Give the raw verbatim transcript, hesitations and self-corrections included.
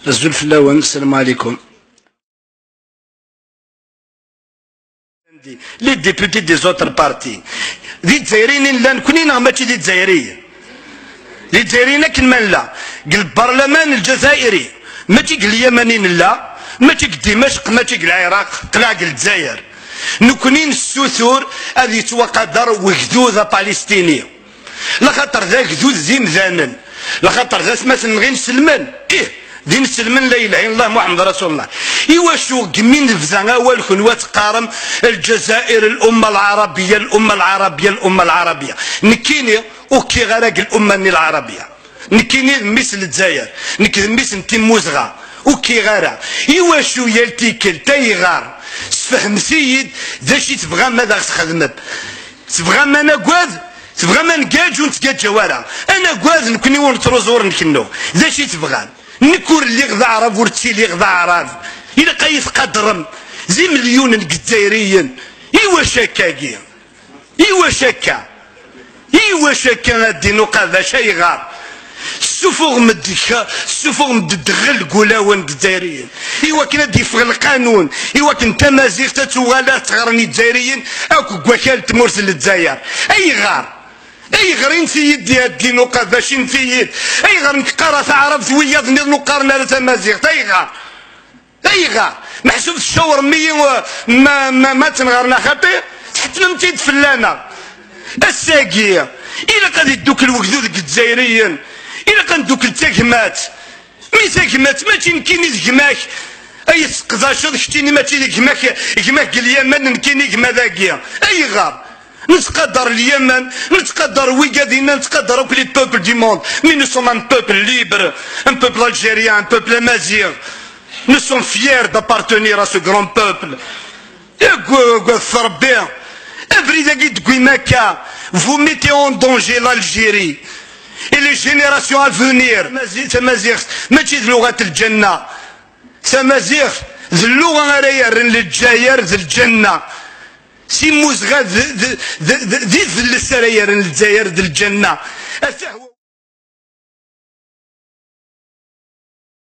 Azul fell-awen, sslam ɛlikum. Les députés des autres partis. D Izzayriyen i nella nekni neɣ mačči d Izzayriyen? D Izzayriyen akken ma nella. Deg lbarlaman lǧazayri. Mačči deg Lyaman i nella, mačči deg Dimecq, mačči deg Lɛiraq, qleɛ deg Lezzayer. Nekni nessutur ad yettwaqader wegdud apalestini. Laxaṭer d agdud d imdanen. Laxaṭer d atmaten-nneɣ inselmen. Ih, d inselmen la ilaha illallah Muḥemmed Rasulullah. Iwacu deg mi nebda awal kunwi ad teqqarem Lǧazair, l'umma lɛarabiya, l'umma lɛarabiya, l'umma lɛarabiya? Nekkini ur kkiɣ ara deg l'umma-nni lɛarabiya. Nekkini d mmi-s n Lezzayer. Nekk d mmi-s n Timmuzɣa. Ur kkiɣ ara. Iwacu yal tikkelt, ayɣer? Sfehmet-iyi-d d acu i tebɣam ad aɣ-txedmem. Tebɣam ad nagad? Tebɣam ad ngaǧ ur nettgaǧaw ara? Ad nagad, nekkni ur nettruẓu ur nkennu. D acu i tebɣam? Nekk ur lliɣ d aɛrab, ur ttiliɣ d aɛrab. Ilaq ad yi-tqadrem. D imelyunen n Izzayriyen. Iwacu akkagi? Iwacu akka? Iwacu akka a ddin uqabac, ayɣer? Tessufuɣem-d, tessufuɣem-d ddɣel deg ulawen n Izzayriyen. Iwakken ad d-yeffeɣ lqanun, iwakken tamaziɣt ad tuɣal ad tt-ɣren Izzayriyen akk deg wakal n tmurt n Lezzayer. Ayɣer? Ayɣer inti-yi-d a ddin uqabac, inti-yi-d? Ayɣer nekk qqareɣ taɛrabt, wiyaḍ nniḍen ur qqaren ara tamaziɣt? Ayɣer? Ayɣer? Meḥsub tcawrem-iyi, uh, ma, ma, ma tenɣer neɣ xaṭi? Tḥettmem-tt-id fell-aneɣ. Ass-agi, ilaq ad iddukkel wegdud deg Izzayriyen. Ilaq ad neddukkel d tagmat. Mi tagmat, mačči nekkini d gma-k ay tesseqdaceḍ, keččini mačči d gma-k, gma-k deg Lyaman, nekkini gma dagi. Ayɣer? Nettqadar Lyaman, nettqadar wigad-inna, nettqadar akk les peuples du monde. Mais nous sommes un peuple libre, un peuple algérien, un peuple amazigh. Nous sommes fiers d'appartenir à ce grand peuple. Agad Rebbi, abrid-agi deg-i makka, vous mettez en danger l'Algérie et les générations à venir. Tamazi-, tamaziɣt mačči d luɣat lǧenna. Tamaziɣt d lluɣa ara yerren Lezzayer d lǧenna. Timmuzɣa d, d, d, d, d idles ara yerren Lezzayer d lǧenna. Atah